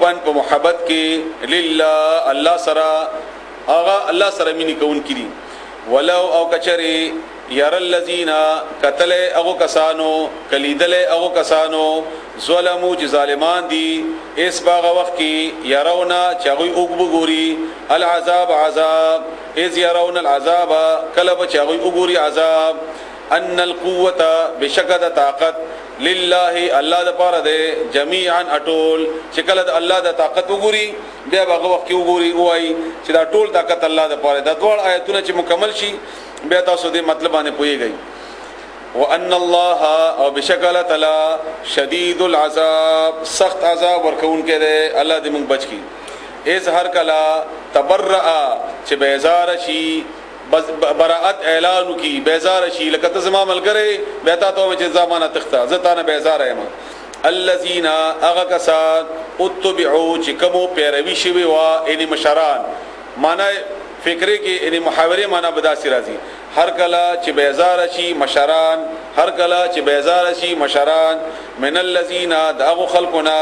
حبا په محبت کې لله الله سره، هغه الله سره مینې کوونکي دي. ولو او کچری ير الذين قتل اغو کسانو کلیدل اغو کسانو ظلمو چې ظالمان دي، اس باغ وخت کې يرونا چې هغوی وګوري العذاب عذاب، اذ يرون العذاب کله به چې هغوی وګوري عذاب، ان القوه بشکد طاقت لله الله د پاره ده جميعا اټول، چې کله د الله د طاقت وګوري بیا به هغه وخت کې وګوري وایي چې دا ټول طاقت الله د پاره ده. دواړه آیتونه چې مکمل شي بیا تاسو دې مطلب باندې پوهیږئ. وان الله او بشکل تعالی شدید العذاب، سخت عذاب ورکون کې ده، الله دې موږ بچ کی. از هر کلا تبرأ چې بیزار شي، براءت اعلان کی، بیزار شي، لکه ته زما ملګری بیا تا ته چې زمانه تخته زه تا نه بیزار یم. الذين اغه کسان اتبعوا چې کومو پیروي شوی وا، یعنی مشران، معنی فکرې کې یعنی محاورې معنی بداسي راځي. هر کله چې بیزار شي مشران، هر کله چې بیزار شي مشران، من الذين دغه خلقنا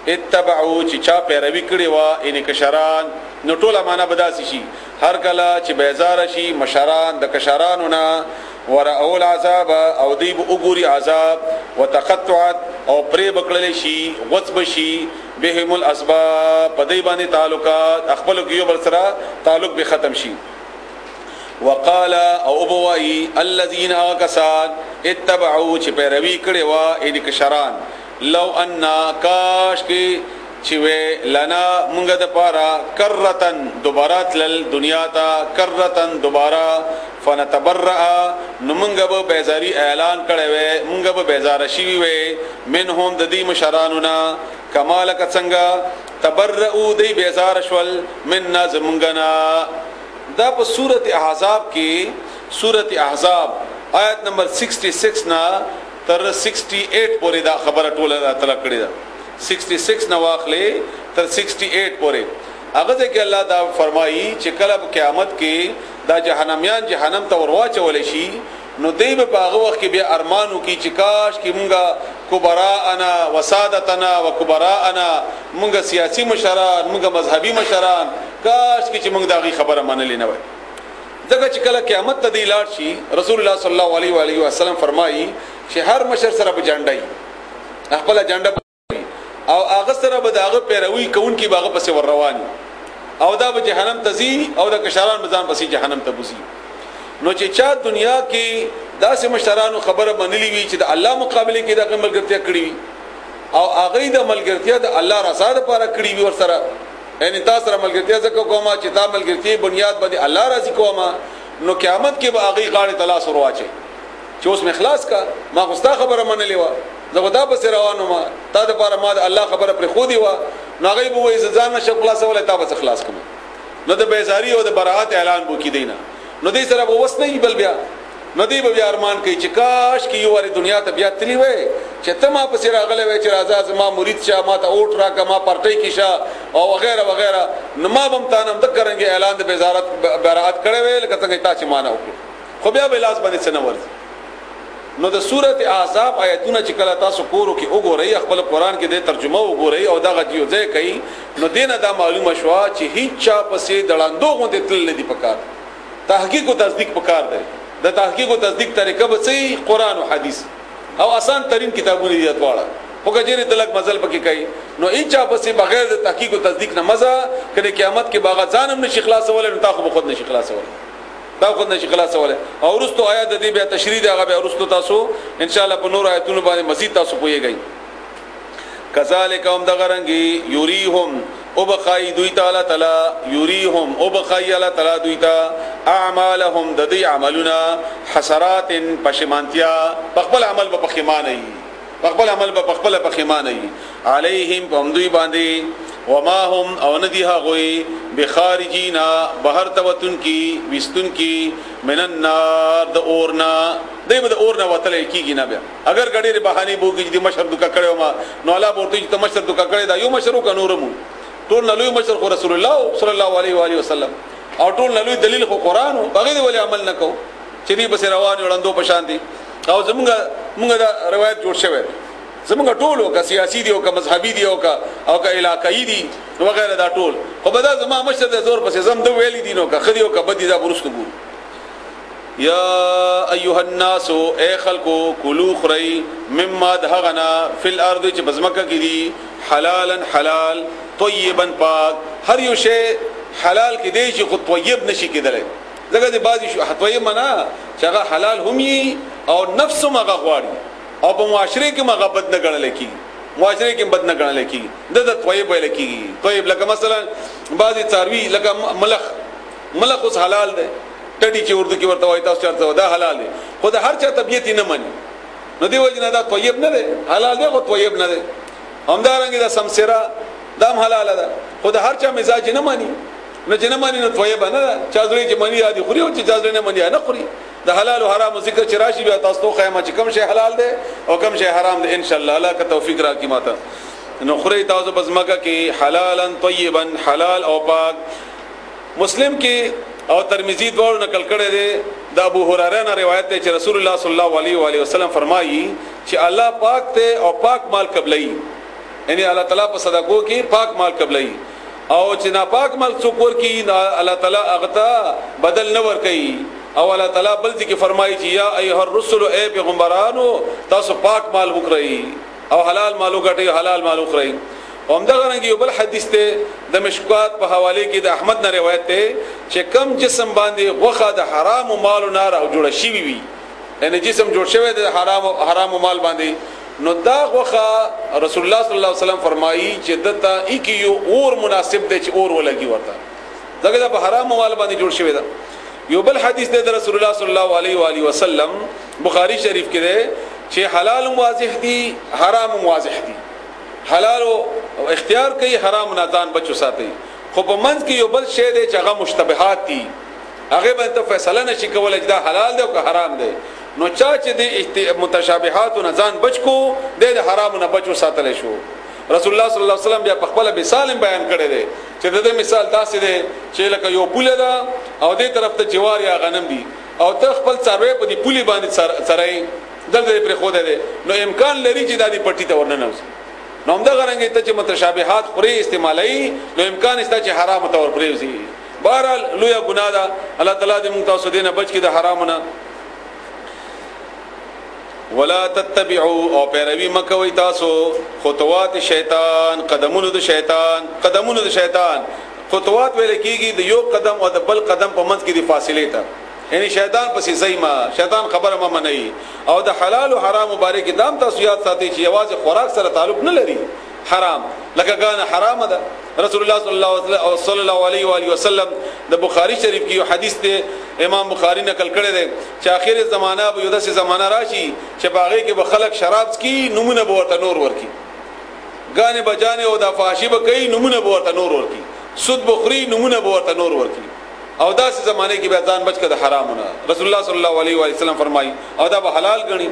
اتبعوا چې چا پیروي کړی وا، یعنی کشران، نو ټوله معنی بداسي شي. هر کله چې بیزار شي مشران د کشرانو نه، ورأوا العذاب او دی به وګوري عذاب، وتقطعت او پرې بکړل شي، غوڅ بشي بهم الاسباب، په دې باندې تعلقات خپل کې یو بل سره تعلق به ختم شي. وقال او ابوای الذين کسان اتبعوا چې پیروي کړي وا، ان کشران، لو ان کاش کې چې وې لنا مونږ د پاره کرتن دوباره تلل دنیا ته، کرتن دوباره فنتبرأ، نو مونږ به بیزاری اعلان کړی وې، مونږ به بیزار شوي وې منهم د دې مشرانو نه، کما لکه څنګه تبرؤ دی بیزار شول منا زمونږ نه. دا په سورت احزاب کې، سورت احزاب آیت نمبر 66 نه تر 68 پورې دا خبره ټوله راتله کړې ده. 66 نه واخلې تر 68 پورې هغه ځکه الله دا فرمایي چې کله په قیامت کې دا جهنميان جهنم ته ورواچول شي، نو دی به په هغه وخت کې بیا ارمان وکړي چې کاش کې مونږه کبراءنا وسادتنا وکبراءنا، مونږه سیاسي مشران، مونږه مذهبي مشران، کاش کې چې مونږ د هغې خبره منلې نه وای. ځکه چې کله قیامت ته دی لاړ شي، رسول الله صلی الله علیه و آله وسلم فرمایي چې هر مشر سره به جنډه وي، خپله جنډه او هغه سره به د هغه پیروي کوونکي به هغه پسې ور روان وي، او دا به جهنم ته ځي او د کشران به ځان پسې جهنم ته بوځي. نو چې چا دنیا کې داسې مشرانو خبره منلې وي چې د الله مقابله کې د هغې ملګرتیا کړې وي، او هغوی د ملګرتیا د الله رضا دپاره کړې وي ورسره، یعنی تا سره ملګرتیا ځکه کوم چې تا ملګرتیا بنیاد باندې الله راضي کوم، نو قیامت کې به هغوی غاړې ته لاس ور واچوي چې اوس مې خلاص کا، ما خو ستا خبره منلې وه، زه خو دا پسې روان وم، تا دپاره ما د الله خبره پرېښودې وه، نو هغوی به وایي زه ځان نه شم خلاصولی، تا به څه خلاص کړم. نو د بیزاری او د براعت اعلان به وکړي دی نه، نو دې سره به وس نه وي، بل بیا نو دی به بیا ارمان کوي چې کاش کې یو وارې دنیا ته بیا تللی وای، چې ته ما پسې راغلی وای چې راځه زما مرید شه، ما ته اوټ راکړه، ما پارټۍ کې شه او وغیره وغیره، نو ما به هم تا نه هم دقه رنګې اعلان د بیزارت براعت کړی وای لکه څنګه چې تا چې ما نه وکړو، خو بیا به لاس باندې څه نه ورځي. نو د سورت احزاب آیتونه چې کله تاسو کورو کې وګورئ، خپل قرآن کې د ترجمه وګورئ او دغه یو ځای کوي، نو دینه دا معلومه شوه چې هیڅ چا پسې د ړندو غوندې تلل نه دي پکار، تحقیق او تصدیق پکار دی. د تحقیق او تصدیق طریقه به څه وي؟ قرآن او حدیث او آسان ترین کتابونه دي دواړه، خو که چېرې ته لږ مزل پکې کوي نو هیڅ چا پسې بغیر د تحقیق او تصدیق نه مزه کله قیامت کې به هغه ځان هم نشي خلاصولی، نو تا خو به خود نشي خلاصولی، دا خود نشي خلاصولی. او وروسته آیات د دې بیا تشریح دی، هغه بیا وروسته تاسو ان شاء الله په نورو آیتونو باندې مزید تاسو پوهېږئ. کذالک هم دغه رنګې یریهم وبخای دوی ته الله تعالی، یریهم وبخای الله تعالی دوی ته اعمالهم د دوی عملونه، حسرات پښیمانتیا، په خپل عمل به پښیمانه وي، په خپل عمل به په خپله پښیمانه وي، علیهم په همدوی باندې، وما هم او نه دي هغوی بخارجین بهر ته وتونکي ویستونکي من النار د اور نه، دی به د اور نه وتلی کېږي نه. بیا اگر که ډېرې بهانې به وکړي چې دې مشر دوکه کړی وم، نو الله به ورته وایي چې ته مشر دوکه کړی، دا یو مشر وکړه نور هم وو. ټول نه لوی مشر خو رسول الله صلی الله علیه و آله وسلم، او ټول نه لوی دلیل خو قرآن و، هغې دې ولې عمل نه کوو چې دې پسې روان یو ړندو په شان دي. او زمونږ دا روایت جوړ شوی دی، زمونږ ټولو که سیاسي دي او که مذهبي دي او که علاقایي دي وغیره، دا ټول خو به دا زما مشر د زور پسې زم د ویلي دي، نو که ښه دي او که بد دي دا به وروسته ګورو. یا ایها الناس، ای خلکو، کلو خورئ، مما د هغه نه، فی الارض چې په ځمکه کې دي، حلالا حلال، طیبا پاک. هر یو شی حلال کې دی چې خو طیب نشي کېدلی، ځکه د بعضې طیب معنا چې هغه حلال هم وي او نفس هم هغه غواړي او په معاشرې کې هم هغه بد نه ګڼل کېږي، معاشرې کې بد نه ګڼل کېږي، د طیب ویل کېږي. طیب لکه مثلا بعضې څاروي لکه ملخ، ملخ اوس حلال دی، ټډي چې اردو کې ورته وایي، تاسو چېرته، دا حلال دی خو د هر چا طبیعت یې نه مني، نو دې وجې نه دا طیب نه دی، حلال دی خو طیب نه دی. همدارنګه دا سمسره، دا هم حلاله ده خو د هر چا مزاج نه مني، نو چې نه مني نو طیبه نه ده. چا زړه چې مني دي خوري او چې چا زړه نه مني نه خوري. د حلال او حرام ذکر چې راشي بیا تاسو ته خیمه چې کوم شی حلال دی او کوم شی حرام دی، ان شاء الله الله که توفیق راکړي ماته. نو خوري تاسو پس مکه کې حلالا طیبا، حلال او پاک. مسلم کې او ترمذی دواړو نقل کړی دی، د ابو هريره نه روایت دی چې رسول الله صلی الله علیه و آله وسلم فرمایي چې الله پاک ته او پاک مال قبلای، یعنی الله تعالی په صدقو کې پاک مال قبلای، او چې ناپاک مال څوک ورکی الله تعالی هغه ته بدل نه ورکي. او الله تعالی بل ځای کې فرمایي چې یا ایها الرسل، ای پیغمبرانو، تاسو پاک مال وکړئ او حلال مال وګټئ، حلال مال وخورئ. همدغه رنګ یو بل حدیث ته د مشکات په حواله کې د احمد نه روایت ده چې کم جسم باندې غوخه د حرام مالو نه را جوړ شوی وي، یعنی جسم جوړ شوی د حرام مال باندې، نو دا غوخه رسول الله صلی الله علیه وسلم فرمایي چې دته ایک یو اور مناسب دی چې اور ولګي ورته، ځکه دا په حرام مال باندې جوړ شوی ده. یو بل حدیث دی د رسول الله صلی الله علیه و آله وسلم، بخاری شریف کې دی چې حلال واضح دي، حرام واضح دي، حلال اختیار کوي، حرام نه ځان بچو ساتي، خو په منځ کې یو بل شی دی چې هغه مشتبهات دي، هغه باندې ته فیصله نشي کولای چې دا حلال دی او که حرام دی. نو چا چې د متشابهات نه ځان بچ کو، د حرام نه بچو ساتل شو. رسول الله صلی الله علیه وسلم بیا په خپل مثال بیان کړی دی چې د دې مثال داسې دی چې لکه یو پوله ده او دې طرف ته جوار یا غنم دي، او ته خپل څاروی په دې پولې باندې څرای دلته پرې خو ده، نو امکان لري چې دا دې پټي ته ورننوځي. نو همدغه رنګ ته چې متشابهات خوري استعمالوي، نو امکان شته چې حرام ته ورپرېوځي. بهرحال لویه ګناه ده، الله تعالی دې موږ تاسو دې نه بچ کړي د حرامو نه. ولا تتبعوا، او پیروي مکوئ تاسو خطوات شیطان، قدمونو د شیطان، قدمونو د شیطان. خطوات ویل کیږي د یو قدم او د بل قدم په منځ کې د فاصله ته، یعنی شیطان پسې زایما، شیطان خبره ما منئ. او د حلال او حرام مبارک دام تاسو یاد ساتئ چې یوازې خوراک سره تعلق نه لري حرام، لکه ګانه حرام ده. رسول الله صلی الله علیه و آله وسلم د بخاری شریف کې یو حدیث دی، امام بخاری نقل کړی دی چې اخر زمانہ به یو داسې زمانہ راشي چې باغې کې به خلک شراب څکي، نمونه به ورته نور ورکي، ګانې بجانې او د فحاشي به کوي، نمونه به ورته نور ورکي، سود بخوري، نمونه به ورته نور ورکي. او داسې زمانه کې بیا ځان بچ کړه د حرامونه. رسول الله صلی الله علیه و سلم فرمایي او دا به حلال ګڼي.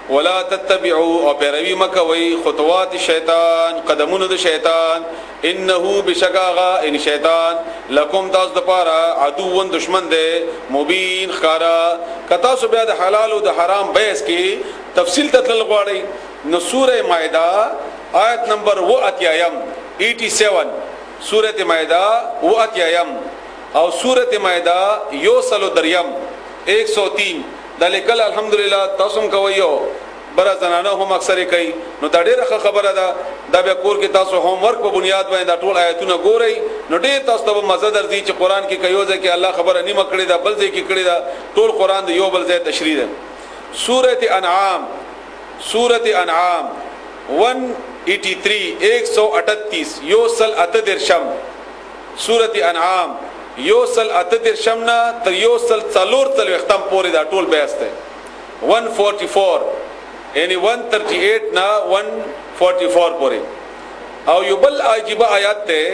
ولا تتبعوا، او پیروي مکوئ خطوات شیطان، قدمونو د شیطان، انه بشکاغا ان شیطان لکم تاسو د پاره عدو دشمن دی مبین خارا. که تاسو بیا د حلال او د حرام بحث کې تفصیل ته تلل غواړئ نو سوره مائده آیت نمبر 87، 87، سوره مائده 87 او سوره مائده 103، 103. دا لیکل الحمدلله تاسو هم کوئ او بره زنانه هم اکثر یې کوي، نو دا ډېره ښه خبره ده. دا بیا کور کې تاسو هوم ورک په بنیاد باندې دا ټول آیتونه ګورئ، نو ډېر تاسو ته به مزه درځي چې قرآن کې که یو ځای کې الله خبره نیمه کړې ده بل ځای کې کړې ده، ټول قرآن د یو بل ځای تشریح ده. سورة انعام، سورة انعام 183، 138، 138، سورة انعام 138 نه تر 144 پورې دا ټول بحث دی. 144 یعنی 138 نه 144 پورې. او یو بل عجیب آیات دی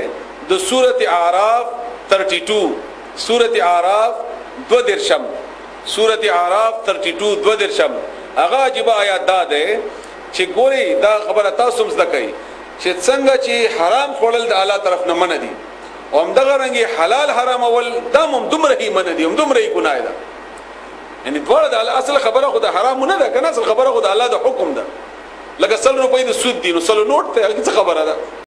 د سورة اعراف 32، سورة اعراف 32، سورة اعراف 32 32. هغه عجیب آیات دا دی چې ګورئ دا خبره تاسو هم زده کړئ چې څنګه چې حرام خوړل د الله طرف نه منع دي، او همدغه رنګ حلال حرامول دا هم دومره یې منع دي، هم دومره یې ګناه ده. یعنی دواړه د الله اصل خبره خو د حرام نه ده کنه، اصل خبره خو د الله د حکم ده. لکه 100 روپۍ د سود دي، نو 100 نوټ ته څه خبره ده؟